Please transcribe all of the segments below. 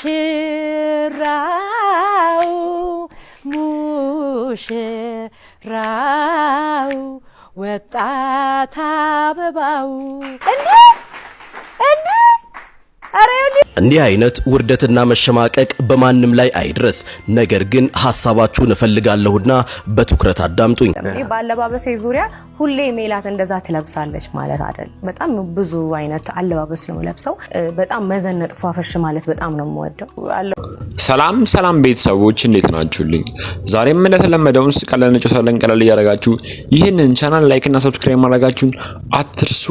ሙሽራው ሙሽራው ወጣት አበባው እንዴ እንዴ ኧረ እንዲህ አይነት ውርደትና መሸማቀቅ በማንም ላይ አይድረስ። ነገር ግን ሐሳባችሁን እፈልጋለሁና በትኩረት አዳምጡኝ። እኔ በአለባበሴ ዙሪያ ሁሌ ሜላት እንደዛ ትለብሳለች ማለት አይደል። በጣም ብዙ አይነት አለባበስ ነው ለብሰው። በጣም መዘነጥ ፏፈሽ ማለት በጣም ነው የምወደው። ሰላም ሰላም ቤተሰቦች፣ እንዴት ናችሁልኝ? ዛሬም እንደተለመደው እንስቃለን፣ እንጫወታለን። ቀለል እያደረጋችሁ ይህንን ቻናል like እና subscribe ማድረጋችሁን አትርሱ።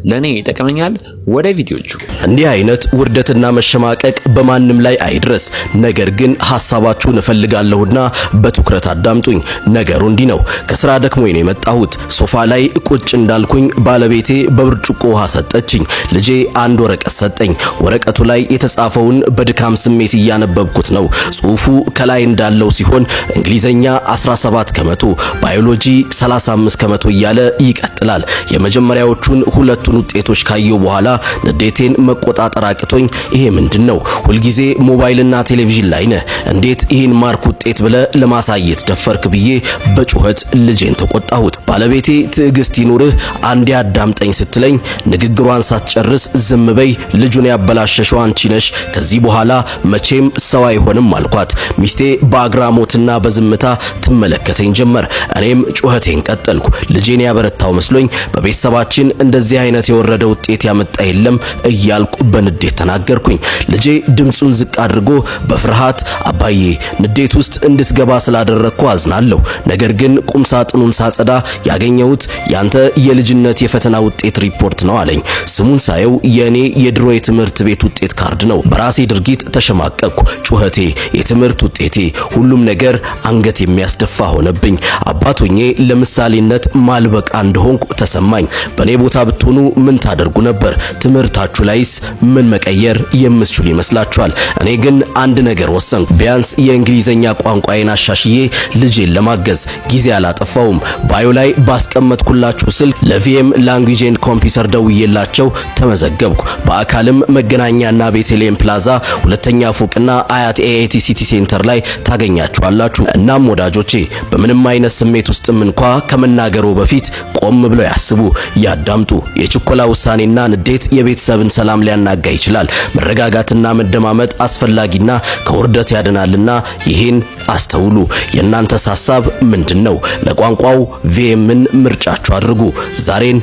ለእኔ ይጠቅመኛል። ወደ ቪዲዮቹ። እንዲህ አይነት ውርደትና መሸማቀቅ በማንም ላይ አይድረስ። ነገር ግን ሐሳባችሁን እፈልጋለሁና በትኩረት አዳምጡኝ። ነገሩ እንዲህ ነው። ከስራ ደክሞኝ ነው የመጣሁት። ሶፋ ላይ ቁጭ እንዳልኩኝ ባለቤቴ በብርጭቆ ውሃ ሰጠችኝ። ልጄ አንድ ወረቀት ሰጠኝ። ወረቀቱ ላይ የተጻፈውን በድካም ስሜት እያነበብኩት ነው። ጽሁፉ ከላይ እንዳለው ሲሆን እንግሊዘኛ 17%፣ ባዮሎጂ 35% እያለ ይቀጥላል። የመጀመሪያዎቹን ሁለቱን ውጤቶች ካየሁ በኋላ ንዴቴን መቆጣጠር አቅቶኝ ይሄ ምንድን ነው? ሁልጊዜ ሞባይልና ቴሌቪዥን ላይ ነህ፣ እንዴት ይህን ማርክ ውጤት ብለህ ለማሳየት ደፈርክ ብዬ በጩኸት ልጄን ተቆጣሁት። ባለቤቴ ትዕግስት ይኑርህ፣ አንዴ አዳምጠኝ ስትለኝ ንግግሯን ሳትጨርስ ዝም በይ፣ ልጁን ያበላሸሽው አንቺ ነሽ፣ ከዚህ በኋላ መቼም ሰው አይሆንም አልኳት። ሚስቴ በአግራሞትና በዝምታ ትመለከተኝ ጀመር። እኔም ጩኸቴን ቀጠልኩ። ልጄን ያበረታው መስሎኝ በቤተሰባችን እንደዚህ አይነት የወረደ ውጤት ያመጣ የለም እያልኩ በንዴት ተናገርኩኝ። ልጄ ድምፁን ዝቅ አድርጎ በፍርሃት አባዬ፣ ንዴት ውስጥ እንድትገባ ስላደረግኩ አዝናለሁ። ነገር ግን ቁም ሳጥኑን ሳጸዳ ያገኘሁት ያንተ የልጅነት የፈተና ውጤት ሪፖርት ነው አለኝ። ስሙን ሳየው የኔ የድሮ የትምህርት ቤት ውጤት ካርድ ነው። በራሴ ድርጊት ተሸማቀቅኩ። ጩኸቴ፣ የትምህርት ውጤቴ፣ ሁሉም ነገር አንገት የሚያስደፋ ሆነብኝ። አባት ሆኜ ለምሳሌነት ማልበቃ እንደሆንኩ ተሰማኝ። በእኔ ቦታ ብትሆኑ ምን ታደርጉ ነበር? ትምህርታችሁ ላይስ ምን መቀየር የምትችሉ ይመስላችኋል? እኔ ግን አንድ ነገር ወሰንኩ። ቢያንስ የእንግሊዘኛ ቋንቋዬን አሻሽዬ ልጄን ለማገዝ ጊዜ አላጠፋውም። Bio ላይ ባስቀመጥኩላችሁ ስልክ ለ VM Language and Computer ደውዬላቸው ተመዘገብኩ። በአካልም መገናኛና ቤተልሔም ፕላዛ ሁለተኛ ፎቅና አያት ኤኤቲ ሲቲ ሴንተር ላይ ታገኛችኋላችሁ። እናም ወዳጆቼ፣ በምንም አይነት ስሜት ውስጥም እንኳ ከመናገሩ በፊት ቆም ብለው ያስቡ፣ ያዳምጡ። የችኮላ ውሳኔና ንዴት የቤተሰብን ሰላም ሊያናጋ ይችላል። መረጋጋትና መደማመጥ አስፈላጊና ከውርደት ያድናልና ይህን አስተውሉ። የእናንተስ ሐሳብ ምንድን ነው? ለቋንቋው VM ን ምርጫችሁ አድርጉ። ዛሬን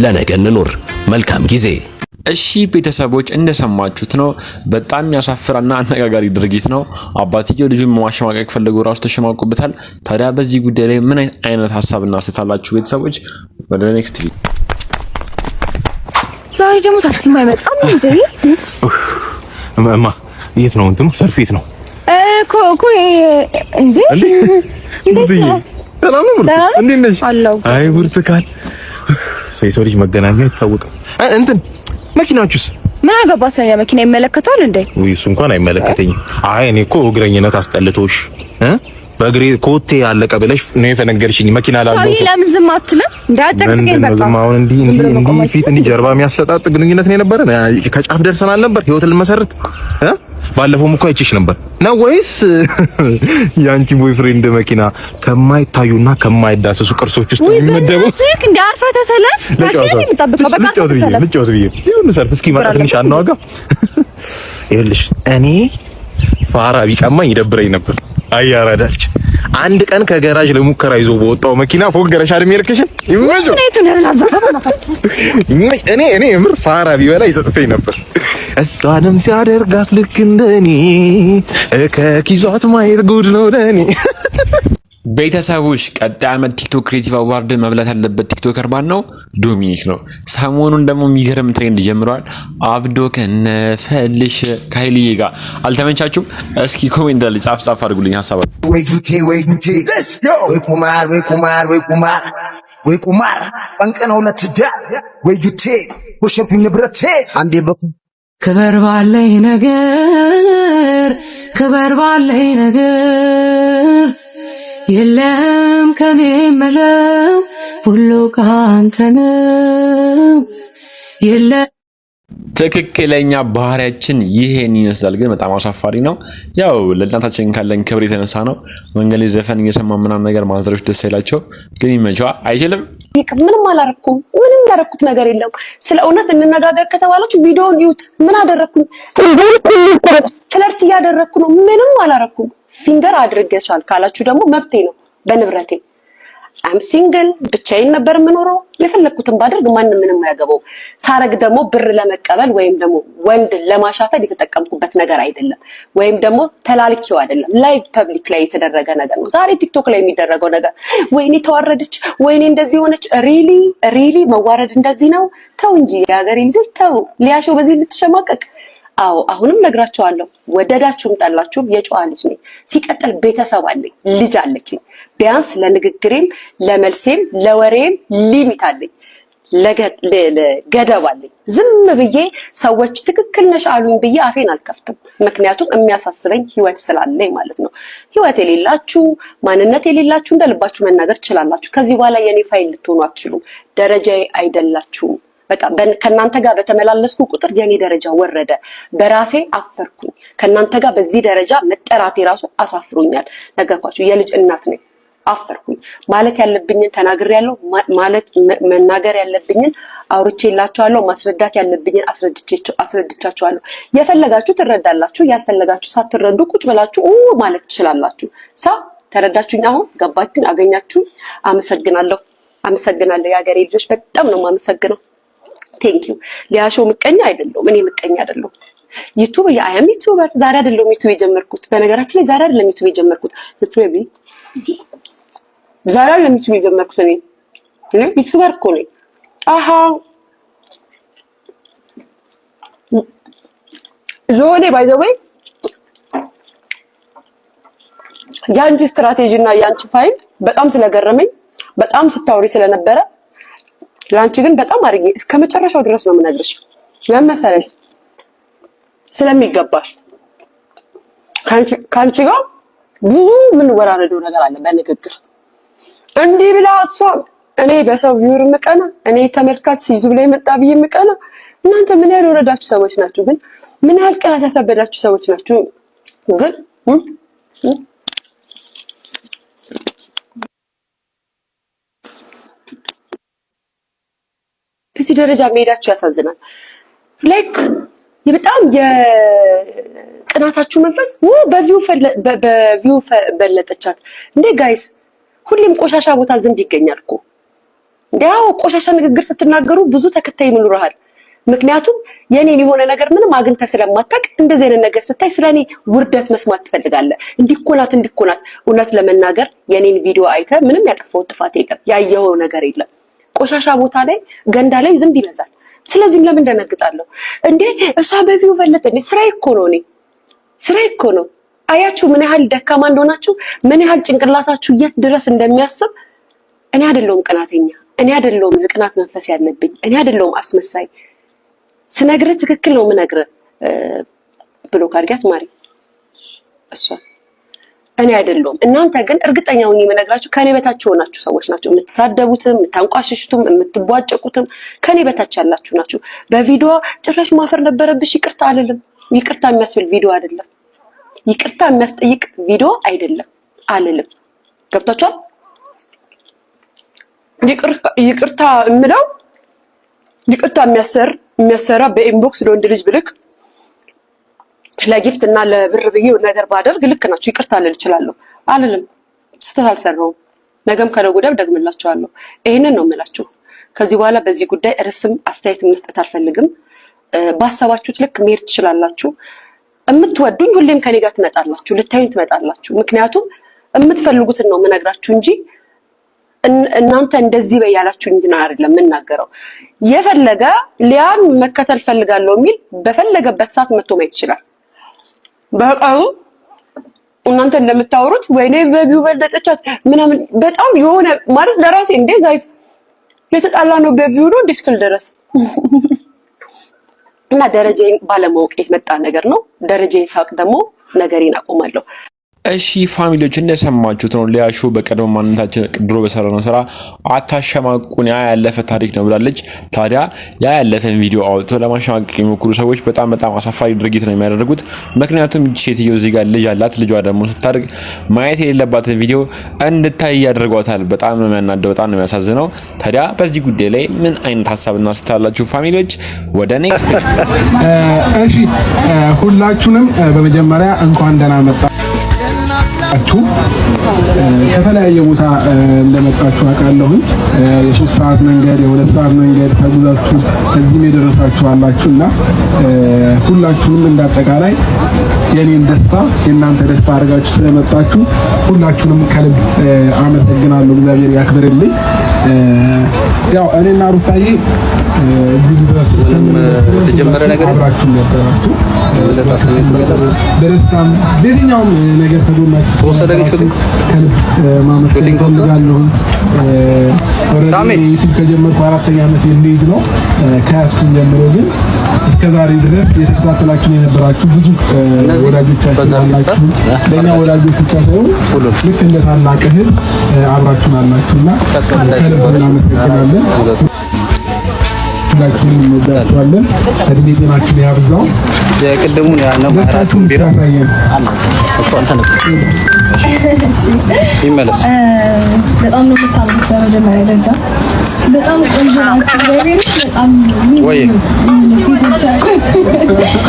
ለነገ እንኑር። መልካም ጊዜ። እሺ ቤተሰቦች፣ እንደሰማችሁት ነው። በጣም የሚያሳፍርና አነጋጋሪ ድርጊት ነው። አባትየው ልጁን ማሸማቀቅ ፈልጎ ራሱ ተሸማቆበታል። ታዲያ በዚህ ጉዳይ ላይ ምን አይነት ሀሳብና አስተያየት አላችሁ ቤተሰቦች? ወደ next ቪዲዮ። ዛሬ ደግሞ ታክሲ አይመጣም እንዴ? እማ፣ የት ነው እንትኑ? ሰልፍ የት ነው? እኮ እኮ እንዴ። እንዴ፣ ሰላም ነው? እንዴት ነሽ? አለሁ። አይ ብርቱካን፣ የሰው ልጅ መገናኛ አይታወቅም። እንትን መኪናችሁስ? ምን አገባ? ስለኛ መኪና ይመለከታል እንዴ? ውይ፣ እሱ እንኳን አይመለከተኝም። አይ እኔ እኮ እግረኝነት አስጠልቶሽ በእግሬ ኮቴ ያለቀ ብለሽ ነው የፈነገርሽኝ። መኪና ላለው ሰውዬ ለምን ዝም አትልም? እንዳጨቅጭቀኝ በቃ። ዝም አሁን እንዲህ እንዲህ እንዲህ ፊት እንዲህ ጀርባ የሚያሰጣጥ ግንኙነት ነው የነበረ። ከጫፍ ደርሰናል ነበር ህይወት ልንመሰርት እ ባለፈውም እኮ አይቼሽ ነበር ነው ወይስ የአንቺ boyfriend መኪና ከማይታዩና ከማይዳሰሱ ቅርሶች ውስጥ የሚመደበው? ትክ እንደ አርፈህ ተሰለፍ። ታክሲ ነው የምጠብቀው። በቃ ተሰለፍ። ልጫወት ብዬ ይሁን ሰልፍ እስኪመጣ ትንሽ አናዋጋ። ይኸውልሽ፣ እኔ ፋራ ቢቀማኝ ይደብረኝ ነበር። አይ አራዳች አንድ ቀን ከገራዥ ለሙከራ ይዞ በወጣው መኪና ፎገረሽ አይደል የሚልክሽን? ይመጆ እኔ የምር ፋራ ቢበላ ይጸጽተኝ ነበር። እሷንም ሲያደርጋት ልክ እንደኔ ከኪዟት ማየት ጉድ ነው ለኔ። ቤተሰቦች፣ ቀጣይ ዓመት TikTok Creative Award መብላት ያለበት TikToker ማን ነው? ዶሚኒክ ነው። ሰሞኑን ደግሞ የሚገርም trend ጀምረዋል። አብዶ ከነፈልሽ ከሀይልዬ ጋር አልተመቻችሁም? እስኪ comment ላይ ጻፍ ጻፍ አድርጉልኝ ሀሳብ። ወይ ጁቴ፣ ወይ ጁቴ፣ ወይ ቁማር፣ ወይ ቁማር፣ ወይ ቁማር፣ ወይ ቁማር ጠንቅ ነው ለትዳር፣ ወይ ጁቴ ወሸብኝ ንብረቴ አንዴ በፉ ክበር ባለኝ ነገር፣ ክበር ባለኝ ነገር፣ የለም ከኔ ምለው፣ ሁሉ ካንተ ነው የለም። ትክክለኛ ባህሪያችን ይሄን ይመስላል። ግን በጣም አሳፋሪ ነው። ያው ለእናታችን ካለን ክብር የተነሳ ነው። መንገድ ላይ ዘፈን እየሰማ ምናምን ነገር ማዘሮች ደስ አይላቸው። ግን ይመቸዋ አይችልም። ምንም አላረኩም። ምንም ያረኩት ነገር የለም። ስለ እውነት እንነጋገር ከተባላችሁ ቪዲዮውን እዩት። ምን አደረኩኝ? Flirt እያደረኩ ነው። ምንም አላረኩም። Finger አድርገሻል ካላችሁ ደግሞ መብቴ ነው በንብረቴ። I'm single፣ ብቻዬን ነበር የምኖረው። የፈለግኩትን ባደርግ ማንም ምንም አያገባው። ሳረግ ደግሞ ብር ለመቀበል ወይም ደግሞ ወንድ ለማሻፈል የተጠቀምኩበት ነገር አይደለም፣ ወይም ደግሞ ተላልኬው አይደለም። Live public ላይ የተደረገ ነገር ነው። ዛሬ ቲክቶክ ላይ የሚደረገው ነገር ወይኔ ተዋረደች፣ ወይኔ እንደዚህ ሆነች። Really, really መዋረድ እንደዚህ ነው? ተው እንጂ የሀገሬ ልጆች ተው። ሊያሾው በዚህ ልትሸማቀቅ። አዎ፣ አሁንም ነግራቸዋለሁ። ወደዳችሁም ጠላችሁም የጨዋ ልጅ ነኝ። ሲቀጥል ቤተሰብ አለኝ፣ ልጅ አለችኝ። ቢያንስ ለንግግሬም ለመልሴም ለወሬም limit አለኝ፣ ገደብ አለኝ። ዝም ብዬ ሰዎች ትክክል ነሽ አሉኝ ብዬ አፌን አልከፍትም። ምክንያቱም የሚያሳስበኝ ህይወት ስላለኝ ማለት ነው። ህይወት የሌላችሁ፣ ማንነት የሌላችሁ እንደ ልባችሁ መናገር ትችላላችሁ። ከዚህ በኋላ የኔ ፋይል ልትሆኑ አትችሉም። ደረጃዬ አይደላችሁም። በቃ ከእናንተ ጋር በተመላለስኩ ቁጥር የኔ ደረጃ ወረደ። በራሴ አፈርኩኝ። ከእናንተ ጋር በዚህ ደረጃ መጠራቴ ራሱ አሳፍሮኛል። ነገርኳችሁ፣ የልጅ እናት ነኝ። አፈርኩኝ። ማለት ያለብኝን ተናግሬያለሁ። ማለት መናገር ያለብኝን አውርቼላችኋለሁ። ማስረዳት ያለብኝን አስረድቻችኋለሁ። የፈለጋችሁ ትረዳላችሁ፣ ያልፈለጋችሁ ሳትረዱ ቁጭ ብላችሁ ማለት ትችላላችሁ። ሳ ተረዳችሁኝ? አሁን ገባችሁኝ? አገኛችሁኝ? አመሰግናለሁ። አመሰግናለሁ። የሀገሬ ልጆች በጣም ነው የማመሰግነው። Thank you። ሊያሾ ምቀኛ አይደለሁም። እኔ ምቀኛ አይደለሁም። YouTube የ I am YouTuber። ዛሬ አይደለሁም YouTube የጀመርኩት። በነገራችን ላይ ዛሬ አይደለም YouTube የጀመርኩት። ስትወቢ ዛሬ አይደለም YouTube የጀመርኩት። እኔ YouTuber እኮ ነኝ። አሃ ዞኔ by the way የአንቺ ስትራቴጂ እና የአንቺ ፋይል በጣም ስለገረመኝ፣ በጣም ስታወሪ ስለነበረ፣ ለአንቺ ግን በጣም አድርጌ እስከ መጨረሻው ድረስ ነው የምነግርሽ። ለምን መሰለሽ? ስለሚገባሽ። ከአንቺ ጋር ብዙ የምንወራረደው ነገር አለ በንግግር። እንዲህ ብላ እሷ፣ እኔ በሰው viewer ምቀና፣ እኔ ተመልካች YouTube ላይ መጣ ብዬ ምቀና። እናንተ ምን ያህል የወረዳችሁ ሰዎች ናችሁ? ግን ምን ያህል ቅናት ያሳበዳችሁ ሰዎች ናችሁ? ግን በዚህ ደረጃ መሄዳችሁ ያሳዝናል። Like በጣም የቅናታችሁ መንፈስ በ view በለጠቻት እንዴ guys። ሁሌም ቆሻሻ ቦታ ዝንብ ይገኛል እኮ። እንዲያው ቆሻሻ ንግግር ስትናገሩ ብዙ ተከታይ ይኖርሃል። ምክንያቱም የኔን የሆነ ነገር ምንም አግኝተህ ስለማታውቅ እንደዚህ አይነት ነገር ስታይ ስለኔ ውርደት መስማት ትፈልጋለህ። እንዲኮናት እንዲኮናት። እውነት ለመናገር የኔን ቪዲዮ አይተህ ምንም ያጠፋው ጥፋት የለም፣ ያየኸው ነገር የለም። ቆሻሻ ቦታ ላይ፣ ገንዳ ላይ ዝንብ ይበዛል። ስለዚህም ለምን ደነግጣለሁ እንዴ? እሷ በ view በለጠ እንዴ? ስራዬ እኮ ነው፣ እኔ ስራዬ እኮ ነው። አያችሁ ምን ያህል ደካማ እንደሆናችሁ፣ ምን ያህል ጭንቅላታችሁ የት ድረስ እንደሚያስብ። እኔ አይደለሁም ቅናተኛ፣ እኔ አይደለሁም የቅናት መንፈስ ያለብኝ፣ እኔ አይደለሁም አስመሳይ። ስነግርህ ትክክል ነው የምነግርህ። ብሎ ካድጋት ማሪ እሷ እኔ አይደለሁም። እናንተ ግን እርግጠኛ ሆኜ የምነግራችሁ ከኔ በታች የሆናችሁ ሰዎች ናቸው። የምትሳደቡትም፣ የምታንቋሽሹትም፣ የምትቧጨቁትም ከኔ በታች ያላችሁ ናችሁ። በቪዲዮ ጭራሽ ማፈር ነበረብሽ። ይቅርታ አልልም። ይቅርታ የሚያስብል ቪዲዮ አይደለም። ይቅርታ የሚያስጠይቅ ቪዲዮ አይደለም አልልም። ገብቷችኋል? ይቅርታ የምለው ይቅርታ የሚያሰራ በ inbox ለወንድ ልጅ ብልክ፣ ለ gift እና ለብር ብዬ ነገር ባደርግ ልክ ናቸው። ይቅርታ ልል እችላለሁ። አልልም። ስህተት አልሰራሁም። ነገም ከነገ ወዲያም ደግምላችኋለሁ። ይሄንን ነው የምላችሁ። ከዚህ በኋላ በዚህ ጉዳይ ርዕስም አስተያየት መስጠት አልፈልግም። ባሰባችሁት ልክ መሄድ ትችላላችሁ። የምትወዱኝ ሁሌም ከኔ ጋር ትመጣላችሁ፣ ልታዩኝ ትመጣላችሁ። ምክንያቱም የምትፈልጉትን ነው የምነግራችሁ እንጂ እናንተ እንደዚህ በይ ያላችሁ እንጂ አይደለም የምናገረው። የፈለገ ሊያን መከተል ፈልጋለሁ የሚል በፈለገበት ሰዓት መጥቶ ማየት ይችላል። በቀሩ እናንተ እንደምታወሩት ወይኔ በ view በለጠቻት ምናምን በጣም የሆነ ማለት ለራሴ እንዴ guys የተጣላ ነው በ view ነው እንዴ እስክል ድረስ እና ደረጃዬን ባለማወቅ የመጣ ነገር ነው። ደረጃዬን ሳውቅ ደግሞ ነገሬን አቆማለሁ። እሺ family ዎች፣ እንደሰማችሁት ነው። ሊያሾ በቀድሞ ማንነታችን ድሮ በሰራነው ስራ አታሸማቁን፣ ያ ያለፈ ታሪክ ነው ብላለች። ታዲያ ያ ያለፈን ቪዲዮ አውጥቶ ለማሸማቀቅ የሚሞክሩ ሰዎች በጣም በጣም አሳፋሪ ድርጊት ነው የሚያደርጉት። ምክንያቱም ሴትዮ እዚህ ጋር ልጅ አላት። ልጇ ደግሞ ስታድግ ማየት የሌለባትን ቪዲዮ እንድታይ ያደርጓታል። በጣም ነው የሚያናደው፣ በጣም ነው የሚያሳዝነው። ታዲያ በዚህ ጉዳይ ላይ ምን አይነት ሀሳብ እናስታላችሁ family ዎች? ወደ next። እሺ፣ ሁላችሁንም በመጀመሪያ እንኳን ደህና መጣችሁ። ከተለያየ ቦታ እንደመጣችሁ አውቃለሁኝ። የ3 ሰዓት መንገድ፣ የ2 ሰዓት መንገድ ተጉዛችሁ እዚህም የደረሳችሁ አላችሁ እና ሁላችሁንም እንዳጠቃላይ የኔን ደስታ የእናንተ ደስታ አድርጋችሁ ስለመጣችሁ ሁላችሁንም ከልብ አመሰግናለሁ። እግዚአብሔር ያክብርልኝ። ያው እኔና ሩታዬ እዚህ ድረስ የተጀመረ ነገር አብራችሁ ነበራችሁ። በደስታም በየትኛውም ነገር ከጎናችሁ ተወሰደ ግን shooting ከልብ ማመስገን እፈልጋለሁ። Already ዩቲዩብ ከጀመርኩ አራተኛ ዓመት የሚይዝ ነው። ከያዝኩኝ ጀምሮ ግን እስከ ዛሬ ድረስ የተከታተላችሁን የነበራችሁ ብዙ ወዳጆቻችን አላችሁ። ለእኛ ወዳጆች ብቻ ሳይሆን ልክ እንደ ታላቅ እህት አብራችሁን አላችሁና ከልብ እናመሰግናለን። ሁላችሁንም እንወዳችኋለን። እድሜ ጤናችሁን ያብዛው። የቅድሙን ያነው ደስታችሁን ብቻ ያሳየን። እኮ እንትን ይመለስ። በጣም ነው የምታምሩት። በመጀመሪያ ደረጃ በጣም ቆንጆ ናቸው። እግዚአብሔር በጣም ወይ ሴቶች አሉ።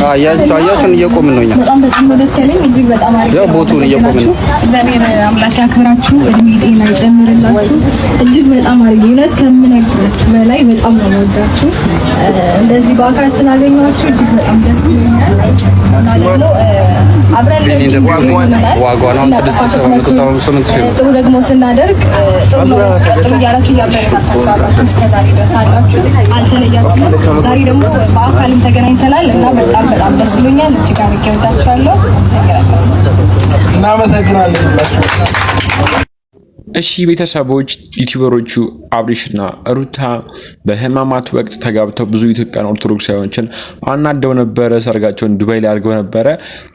አያችሁ አያችሁን እየቆምን ነው እኛ። በጣም በጣም ነው ደስ ያለኝ። እጅግ በጣም አሪፍ ያው ነው። ቦቱን እየቆምን ነው። እግዚአብሔር አምላክ ያክብራችሁ፣ እድሜ ጤና ይጨምርላችሁ። እጅግ በጣም አሪፍ፣ እውነት ከምነግራችሁ በላይ በጣም ነው የምወዳችሁ። እንደዚህ በአካል ስላገኘኋችሁ እጅግ በጣም ደስ ብሎኛል። እና ደግሞ አብረን ረጅም ጊዜ ሆነናል። ዋጋውን አሁን 6778 ሺህ ነው። ጥሩ ደግሞ ስናደርግ ጥሩ ነው ጥሩ እያላችሁ እያበረታታችሁ አብራችሁ እስከ ዛሬ ድረስ አላችሁ፣ አልተለያችሁም። ዛሬ ደግሞ በአካልም ተገናኝተናል እና በጣም በጣም ደስ ብሎኛል። እጅግ አድርጌ እወዳችኋለሁ። አመሰግናለሁ። እናመሰግናለን። እሺ ቤተሰቦች፣ ዩቲዩበሮቹ አብሪሽና ሩታ በህማማት ወቅት ተጋብተው ብዙ ኢትዮጵያን ኦርቶዶክሳውያኖችን አናደው ነበረ። ሰርጋቸውን ዱባይ ላይ አድርገው ነበረ።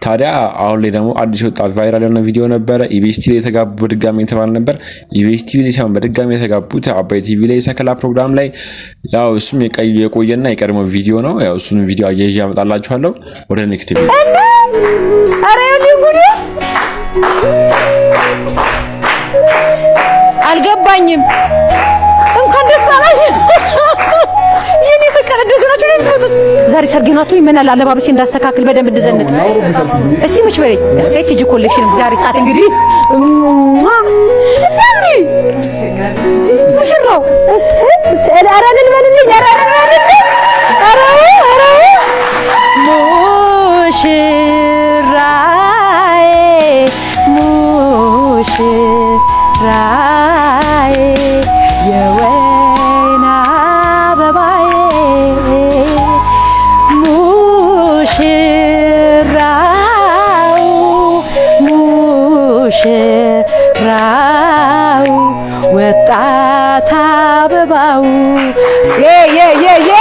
ታዲያ አሁን ላይ ደግሞ አዲስ የወጣ viral የሆነ ቪዲዮ ነበረ። ኢቢኤስ ቲቪ ላይ የተጋቡ በድጋሚ የተባለ ነበር። ኢቢኤስ ቲቪ ላይ ሳይሆን በድጋሚ የተጋቡት አባይ ቲቪ ላይ ሰከላ ፕሮግራም ላይ፣ ያው እሱም የቆየና የቀድሞ ቪዲዮ ነው። ያው እሱን ቪዲዮ አያይዤ ያመጣላችኋለሁ። ወደ next ቪዲዮ። ኧረ ጉዱ አልገባኝም። እንኳን ደስ አላችሁ የኔ ፍቅር። እንደዚህ ናቸው ነው የምትመጡት። ዛሬ ሰርጌ ነው አትሉኝ? ምን አለ አለባበሴ እንዳስተካክል በደንብ እንድዘንጥ። እስቲ ምች በለኝ። እሰይ ቲጂ collection ዛሬ ሰዓት እንግዲህ ስታምሪ ሙሽራው እሰይ እሰይ። ኧረ እልል በልልኝ። ኧረ እልል በልልኝ። ኧረ ኧረ ሙሽራዬ ሙሽራዬ የወይን አበባዬ ሙሽራው ሙሽራው ወጣት አበባው የ የ የ የ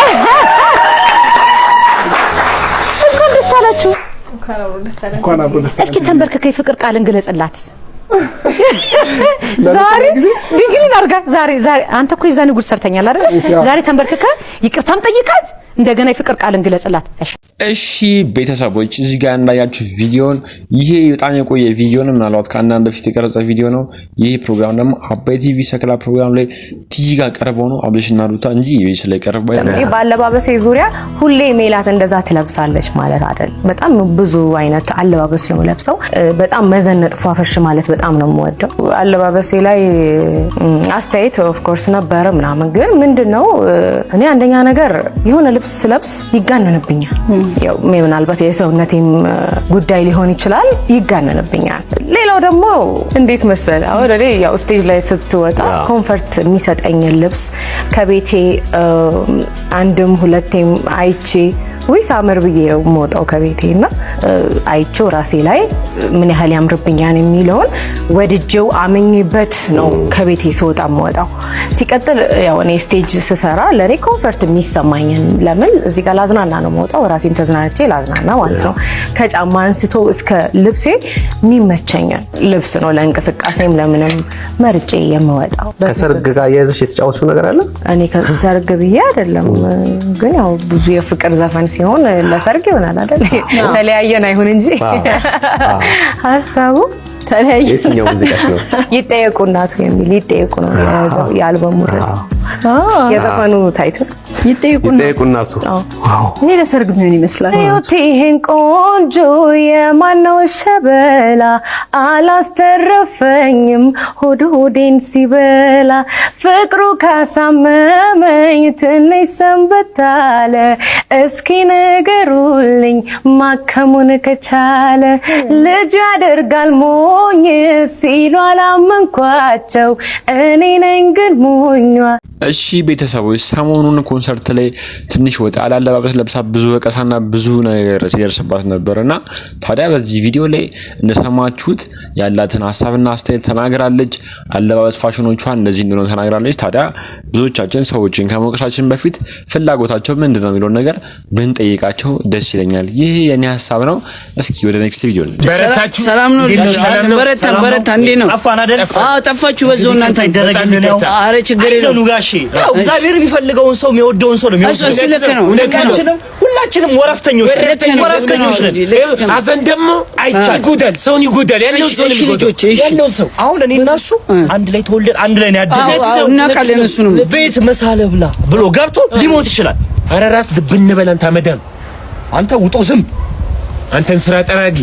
እንኳን ደስ አላችሁ። እንኳን አብሮ ደስ እስኪ ተንበርክከ የፍቅር ቃልን ግለጽላት። ዛሬ ድንግልን አድርጋ ዛሬ ዛሬ አንተ እኮ የዛኔ ጉድ ሰርተኛል አይደል? ዛሬ ተንበርክከ ይቅርታም ጠይቃት፣ እንደገና የፍቅር ቃልን ግለጽላት። እሺ። እሺ ቤተሰቦች፣ እዚህ ጋር እንዳያችሁ ቪዲዮን ይሄ በጣም የቆየ ቪዲዮ ነው። ምናልባት ከአንድ ዓመት በፊት የቀረጸ ቪዲዮ ነው። ይህ ፕሮግራም ደግሞ አባይ ቲቪ ሰክላ ፕሮግራም ላይ ቲጂ ጋር ቀርበው ነው አብርሽና ሩታ እንጂ ኢቢኤስ ላይ ቀርበው አይደለም። በአለባበሴ ዙሪያ ሁሌ ሜላት እንደዛ ትለብሳለች ማለት አይደል። በጣም ብዙ አይነት አለባበስ ነው ለብሰው። በጣም መዘነጥ ፏፈሽ ማለት በጣም ነው የምወደው። አለባበሴ ላይ አስተያየት of course ነበረ ምናምን፣ ግን ምንድነው እኔ አንደኛ ነገር የሆነ ልብስ ስለብስ ይጋነንብኛል። ያው ምናልባት የሰውነቴም ጉዳይ ሊሆን ይችላል፣ ይጋነንብኛል። ሌላው ደግሞ እንዴት መሰል አሁን እኔ ያው stage ላይ ስትወጣ comfort የሚሰጠኝን ልብስ ከቤቴ አንድም ሁለቴም አይቼ ውይ ሳምር ብዬ ነው የምወጣው ከቤቴ እና አይቼው ራሴ ላይ ምን ያህል ያምርብኛል የሚለውን ወድጄው አምኜበት ነው ከቤቴ ስወጣ የምወጣው። ሲቀጥል ያው እኔ stage ስሰራ ለእኔ comfort የሚሰማኝን፣ ለምን እዚህ ጋር ላዝናና ነው የምወጣው፣ ራሴን ተዝናንቼ ላዝናና ማለት ነው። ከጫማ አንስቶ እስከ ልብሴ የሚመቸኝን ልብስ ነው ለእንቅስቃሴም ለምንም መርጬ የምወጣው። ከሰርግ ጋር አያይዘሽ የተጫወትሽው ነገር አለ? እኔ ከሰርግ ብዬ አይደለም፣ ግን ያው ብዙ የፍቅር ዘፈን ሲሆን ለሰርግ ይሆናል አይደል? ተለያየን አይሁን እንጂ ሀሳቡ ተለያየን። የትኛው ሙዚቃሽ ነው? ይጠየቁ እናቱ የሚል፣ ይጠየቁ ነው የያዘው የአልበሙ ርዕስ፣ የዘፈኑ title። ይጠየቁ። ይጠየቁ እናቱ። ይሄ ለሰርግ የሚሆን ይመስላል። እዩት ይሄን ቆንጆ፣ የማነው ሸበላ፣ አላስተረፈኝም ሆድ ሆዴን ሲበላ፣ ፍቅሩ ካሳመመኝ ትንሽ ሰንበታለ፣ እስኪ ንገሩልኝ ማከሙን ከቻለ፣ ልጅ ያደርጋል ሞኝ ሲሉ አላመንኳቸው፣ እኔ ነኝ ግን ሞኟ። እሺ ቤተሰቦች፣ ሰሞኑን ኮንሰርት ላይ ትንሽ ወጣ ያለ አለባበስ ለብሳ ብዙ ወቀሳና ብዙ ነገር ሲደርስባት ነበርና ታዲያ በዚህ ቪዲዮ ላይ እንደሰማችሁት ያላትን ሀሳብና አስተያየት ተናግራለች። አለባበስ ፋሽኖቿ እንደዚህ እንደሆነ ተናግራለች። ታዲያ ብዙዎቻችን ሰዎችን ከመውቀሳችን በፊት ፍላጎታቸው ምንድን ነው የሚለውን ነገር ብንጠይቃቸው ደስ ይለኛል። ይህ የኔ ሀሳብ ነው። እስኪ ወደ next ቪዲዮ። በረታችሁ? ሰላም ነው። በረታ በረታ። እንዴት ነው? ጠፋን አይደል? አዎ ጠፋችሁ። በዛው እናንተ። ይደረግልን ነው። አረ ችግር የለውም። አይዞህ ጋሼ፣ ያው እግዚአብሔር የሚፈልገውን ሰው የሚወደውን ሰው ነው የሚወስደው። እሱ ልክ ነው፣ ልክ ነው። ሁላችንም ሁላችንም ወረፍተኞች ነን፣ ወረፍተኞች ነን። ሀዘን ደግሞ አይቻልም። ይጎዳል፣ ሰውን ይጎዳል። ያለው ሰው ነው እሺ የሚጎዳው። ልጆች፣ እሺ። ያለው ሰው አሁን እኔ እና እሱ አንድ ላይ ተወልደን አንድ ላይ ነው ያደግነው። አዎ፣ እናውቃለን። እሱንም ቤት መሳለ ብላ ብሎ ገብቶ ሊሞት ይችላል። ኧረ ራስ ድብን በል አንተ አመዳም። አንተ ውጦ ዝም። አንተን ስራ ጠራጊ።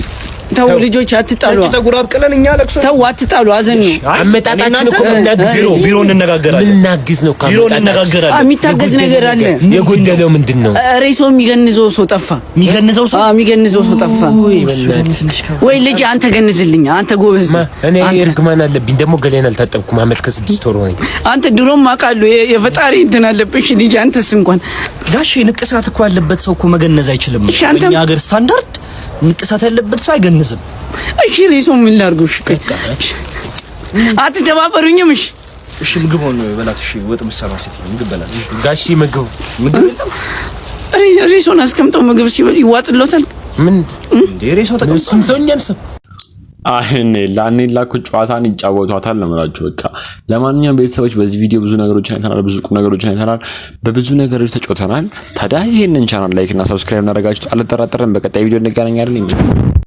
ተው ልጆች አትጣሉ። ነጭ ጠጉር አብቅለን እኛ ለቅሶ። ተው አትጣሉ። ሀዘን ነው። አመጣጣችን እኮ ምናግዝ ቢሮ ነው። ቢሮ እንነጋገራለን። ምናግዝ ነው እኮ ቢሮ አመጣጣችን። እንነጋገራለን። የሚታገዝ ነገር አለ። የጎደለው ምንድን ነው? ሬሳው የሚገንዘው ሰው ጠፋ። የሚገንዘው ሰው አዎ የሚገንዘው ሰው ጠፋ። ውይ በእናትህ። ወይ ልጅ አንተ ገንዝልኝ። አንተ ጎበዝ ማ ነህ። እኔ አንተ እርግማን አለብኝ ደግሞ፣ ገላዬን አልታጠብኩም። አመት ከ6 ወር ሆነኝ። አንተ ድሮም አውቃለሁ የፈጣሪ እንትን አለብሽ ልጅ። አንተስ እንኳን ጋሼ ንቅሳት እኮ ያለበት ሰው እኮ መገነዝ አይችልም። እሺ፣ አንተም- በእኛ ሀገር ስታንዳርድ ንቅሳት ያለበት ሰው አይገንዝም። እሺ ሬሳው ምን ላድርገው? እሺ ቆይ አትተባበሩኝም? እሺ እሺ ምግብ ሆነ በላት። እሺ ወጥ የምትሰራው ሴትዮ ምግብ በላት። ጋሺ ምግብ ምግብ የለም። ሬሳውን አስቀምጠው ምግብ ሲበል ይዋጥሎታል። ምን እንዴ ሬሳው ተቀምጦ እሱም ሰው እኛም ሰው። እኔላ እኔላ እኮ ጨዋታን ይጫወቷታል ነው የምላችሁ። በቃ ለማንኛውም ቤተሰቦች በዚህ ቪዲዮ ብዙ ነገሮችን አይተናል፣ ብዙ ቁም ነገሮችን አይተናል፣ በብዙ ነገሮች ተጫውተናል። ታዲያ ይህንን channel like እና subscribe እንዳደረጋችሁት አልጠራጠርም። በቀጣይ ቪዲዮ እንገናኛለን።